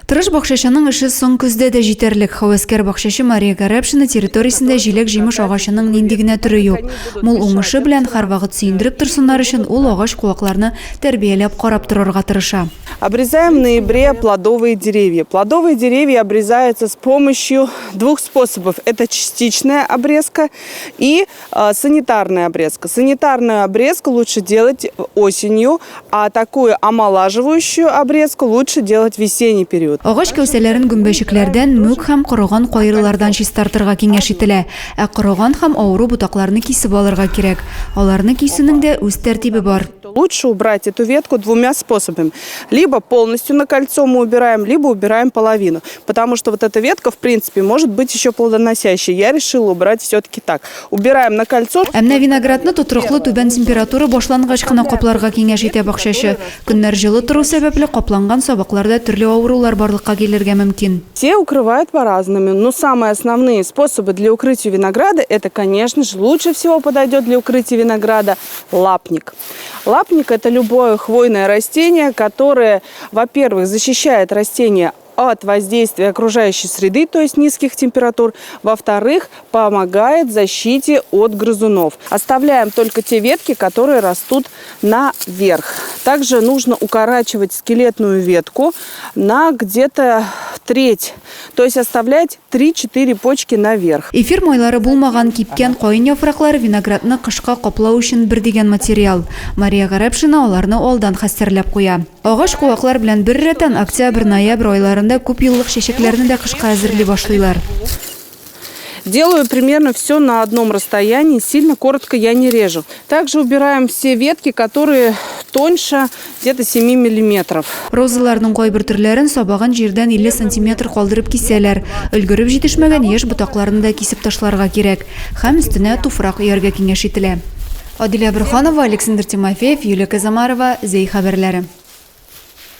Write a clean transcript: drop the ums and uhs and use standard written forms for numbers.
Тырыш бакчачының эше соң көздә дә җитәрлек. Һәвәскәр бакчачы Мария Гарәпшина территориясендә җиләк-җимеш агачының нинди генә төре юк. Мул уңышы белән һәрвакыт сөендереп торсыннар өчен ул агач-куакларны тәрбияләп карап торырга тырыша. Обрезаем в ноябре плодовые деревья. Плодовые деревья обрезаются с помощью двух способов. Это частичная обрезка и санитарная обрезка. Санитарную обрезку лучше делать осенью, а такую омолаживающую обрезку лучше делать в весенний период. Агач кәүсәләрен гөмбәчекләрдән, мүк һәм корыган каерылардан чистартырга киңәш ителә. Ә корыган һәм авыру ботакларны кисеп алырга кирәк. Аларны кисүнең дә үз тәртибе бар. Лучше убрать эту ветку двумя способами. Либо полностью на кольцо мы убираем, либо убираем половину. Потому что вот эта ветка, в принципе, может быть еще плодоносящей. Я решила убрать все-таки так. Убираем на кольцо. Ә менә виноградны тотрыклы түбән температура башлангач кына капларга киңәш итә бакчачы. Көннәр җылы тору сәбәпле, капланган сабакларда төрле авырулар барлыкка килергә мөмкин. Все укрывают по-разному, но самые основные способы для укрытия винограда, это, конечно же, лучше всего подойдет для укрытия винограда лапник. Лапник – это любое хвойное растение, которое, во-первых, защищает растение от воздействия окружающей среды, то есть низких температур. Во-вторых, помогает защите от грызунов. Оставляем только те ветки, которые растут наверх. Также нужно укорачивать скелетную ветку на где-то треть, то есть оставлять 3-4 почки наверх. Эфир майлары булмаган кипкән каен яфраклары виноградны кышка каплау өчен бер дигән материал. Мария Гарәпшина аларны алдан хәстәрләп куя. Агач-куаклар белән беррәттән октябрь-ноябрь айларында күпьеллык чәчәкләрне дә кышка әзерли башлыйлар. Делаю примерно все на одном расстоянии, сильно коротко я не режу. Также убираем все ветки, которые тоньше где-то 7 миллиметров. Розаларның кайбер төрләрен сабагын җирдән 50 сантиметр калдырып кисәләр. Өлгереп җитешмәгән яшь ботакларны да кисеп ташларга кирәк. Һәм өстенә туфрак өяргә киңәш ителә. Адилә Борһанова, Александр Тимофеев, Юлия Казамарова, Зәй хәбәрләре.